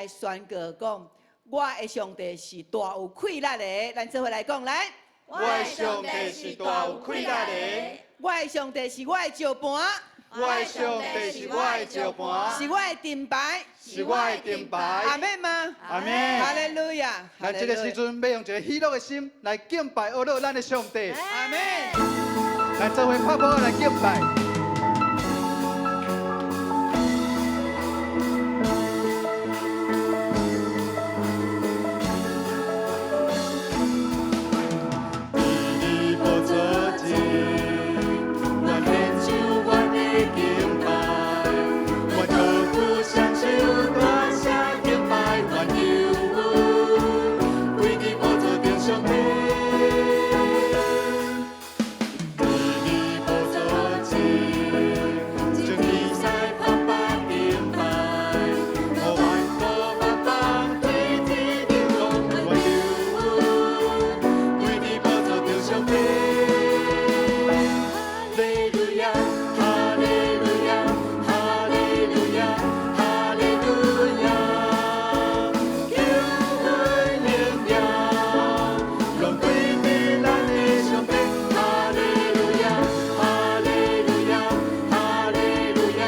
來宣告講，我的上帝是大有氣力的。咱做伙來講來。我的上帝是大有氣力的。我的上帝是我的石盤。我的上帝是我的石盤，是我的盾牌，是我的盾牌。阿們嗎？阿們。哈利路亞。咱這个時陣欲用一个喜樂的心來敬拜阿樂咱的上帝。阿們。來做伙拍鼓來敬拜。阿們。伫你寶座前，願獻上阮的敬拜，願高舉雙手大聲敬拜，願求恩歸予咱做咱上帝。伫你寶座前，將天使百般敬拜，予萬國萬邦齊齊榮光，願求恩歸予寶座頂上帝。哈利路亞，哈利路亞，哈利路亞，哈利路亞，救恩榮耀，攏歸予咱的上帝。哈利路亞，哈利路亞，哈利路亞，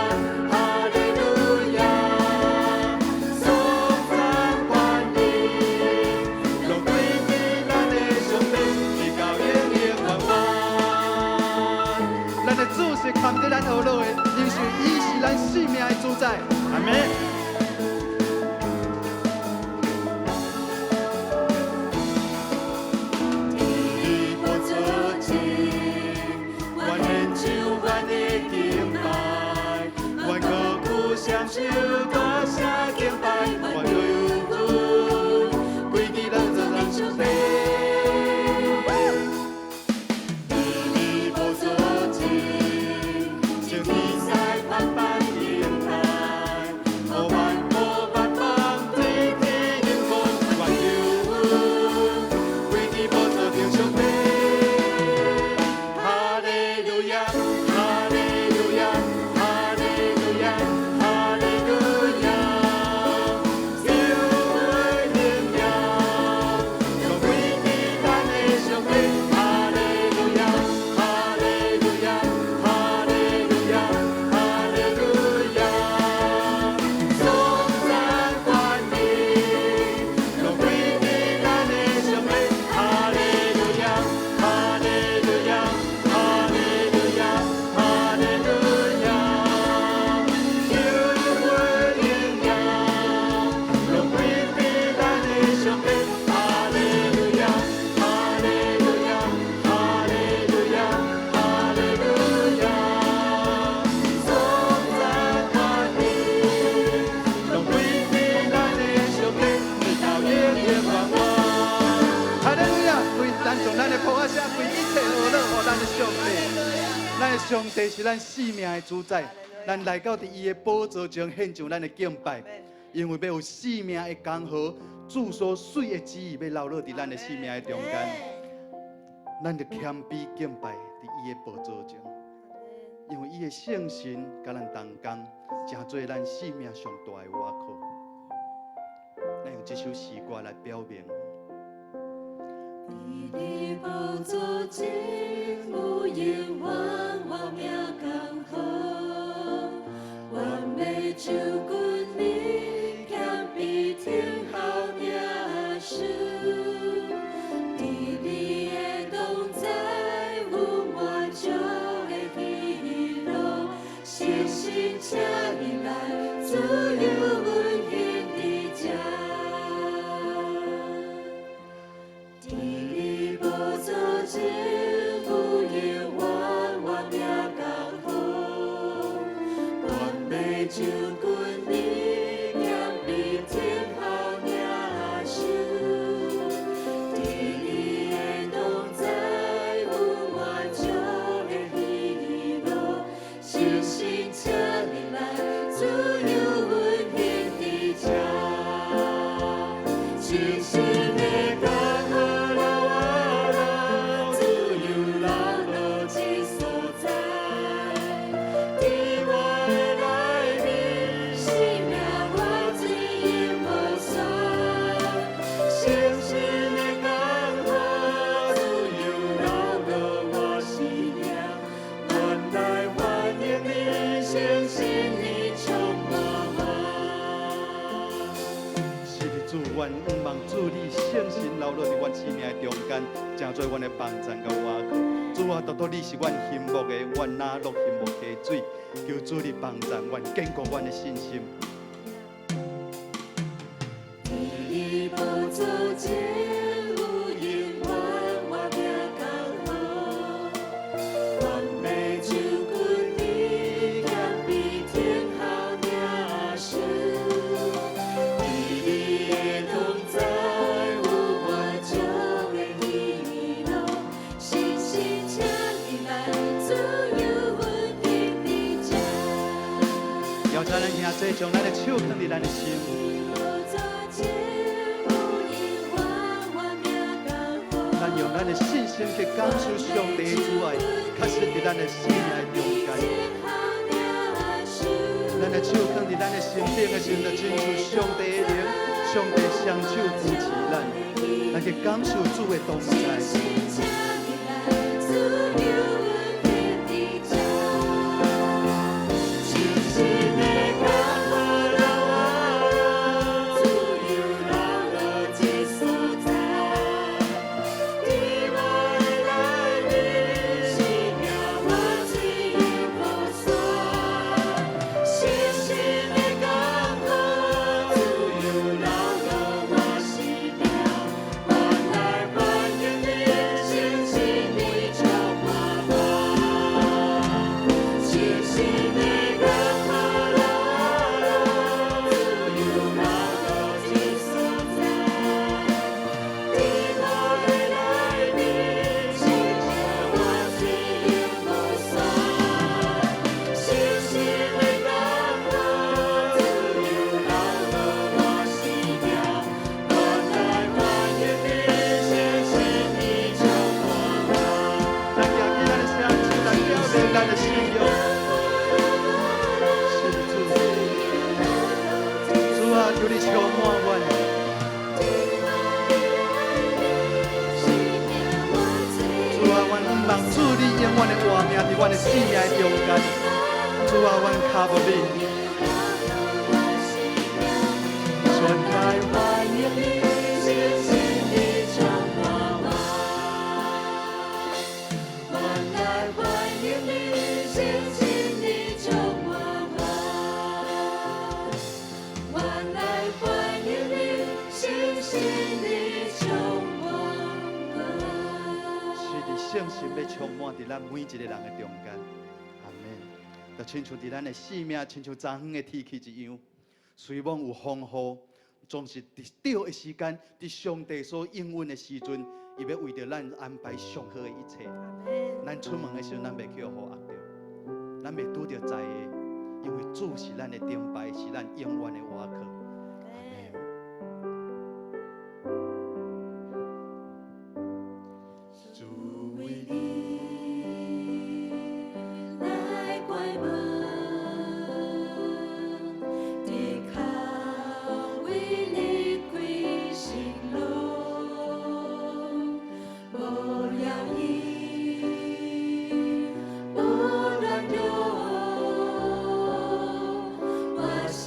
哈利路亞，頌讚權柄，攏歸予咱的上帝。哈利路亞，哈利路亞，哈利路亞，哈利路亞，救恩榮耀，攏歸予咱的上帝。哈利路亞，哈利路亞，哈利路亞，哈利路亞，頌讚權柄，攏歸予咱的上帝，直到永永遠遠。哈利路亞！為咱從咱的噗仔聲，為一切呵咾予咱的上帝。咱的上帝是咱生命的主宰，咱來到佇伊的寶座前獻上咱的敬拜，因為欲有生命的江河，主所水的旨意欲流落佇咱的生命的中間，咱就謙卑敬拜佇伊的寶座前，因為伊的聖神佮咱同工，成做咱生命上大的倚靠。咱用這首詩歌來表明。佇你寶座前，有永遠活命江河，願欲就近你，謙卑聽候領受。佇你的同在，有滿足的喜樂，實心請你來，自由運行佇這。佇你寶座前，有永遠活命江河，願欲就近你，謙卑聽候領受。佇你的同在，有滿足的喜樂，實心請你來，自由運行佇這。真實的江河流啊流，自由流落這所在。佇我的內面，生命活水永無主，阮向望主你聖神流落佇阮生命的中間，成做阮的幫贊佮倚靠。主啊，獨獨你是阮欣慕的，阮若落欣慕溪水，求主你幫贊阮，堅固阮的信心。佇你寶座前有永遠活命江河，完美救君的謙卑天候領受，佇你的同在有滿足的喜樂，信心請你來，自由穩定的家。邀請咱兄弟將咱的手囥佇咱的心。寶座前有永遠活命江河。咱用咱的信心去感受上帝的慈愛，確實佇咱的生命的中間。咱的手囥佇咱的心頂的時陣，就親像上帝的靈，上帝雙手扶持咱，咱去感受主的同在。信心請你來，自由穩定的家。信心的江河流啊，自由流落這所在。佇我的內面，生命活水永無煞。信心的江河，自由流落我生命。我來歡迎你，信心的充滿我。信心的江河流啊，自由流落這所在。佇我的內面，生命活水永無煞。信心的江河，自由流落我生命。我來歡迎你，信心的充滿我。咱舉起咱的雙手來表明咱的信仰。是主，主啊，求你充滿阮。主啊，阮向望主你永遠的活命佇阮的生命的中間。主啊，阮跤步你。全來歡迎你，信心的充滿我。我來歡迎你，信心的充滿我。我來歡迎你，信心的充滿我。是的，聖神欲充滿佇咱每一個人的中間。阿門。就親像佇咱的生命，親像昨昏的天氣一樣，雖罔有風雨，總是佇對的時間，佇上帝所應允的時陣，伊欲為著咱安排上好的一切。咱出門的時陣，咱袂去予雨壓著，咱袂拄著災的，因為主是咱的盾牌，是咱永遠的倚靠。阿門。主為你來關門，低跤為你開新路，無搖移，無軟弱，我信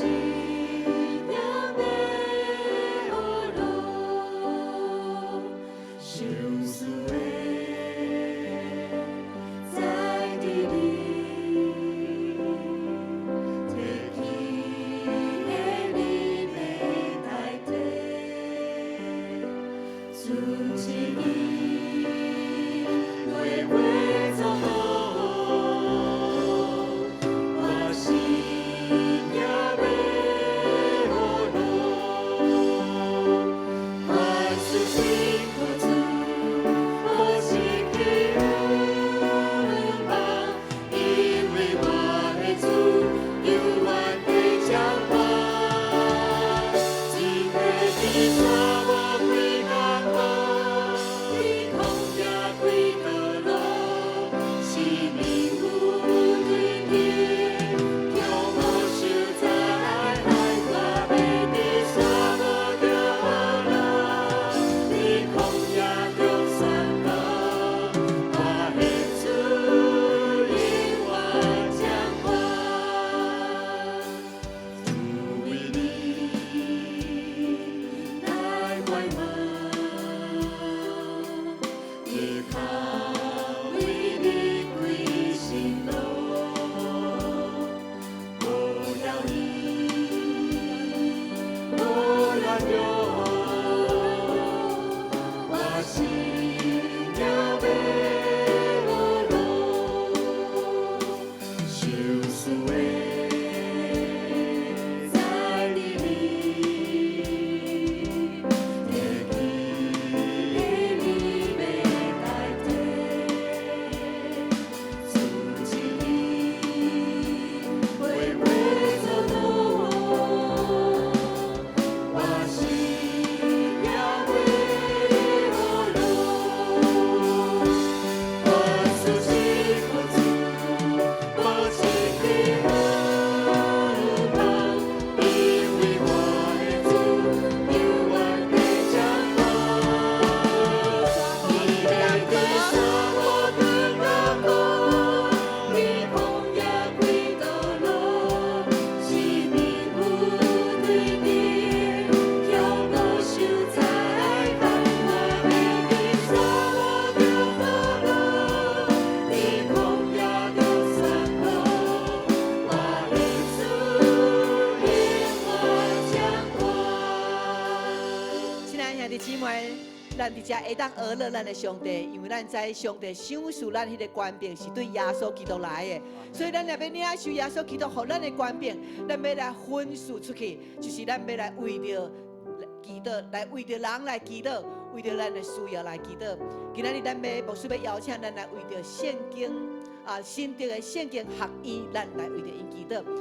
仰欲學路，相思的在佇你，提起的你欲代替，主旨意為為作好，我信仰欲學路，凡事信靠主，無失去向望，因為我的主永遠的掌管。只提的山無開江河，你兄弟姊妹，咱佇遮會當學樂咱的上帝，因為咱知上帝賞賜咱彼个權柄是對耶穌基督來的，所以咱若欲領受耶穌基督予咱的權柄，咱欲來分賜出去，就是咱欲來為著祈禱，來為著人來祈禱，為著咱的需要來祈禱。今仔日咱欲牧師欲邀請咱來為著聖經啊，新竹的聖經學院，咱來為著𪜶祈禱。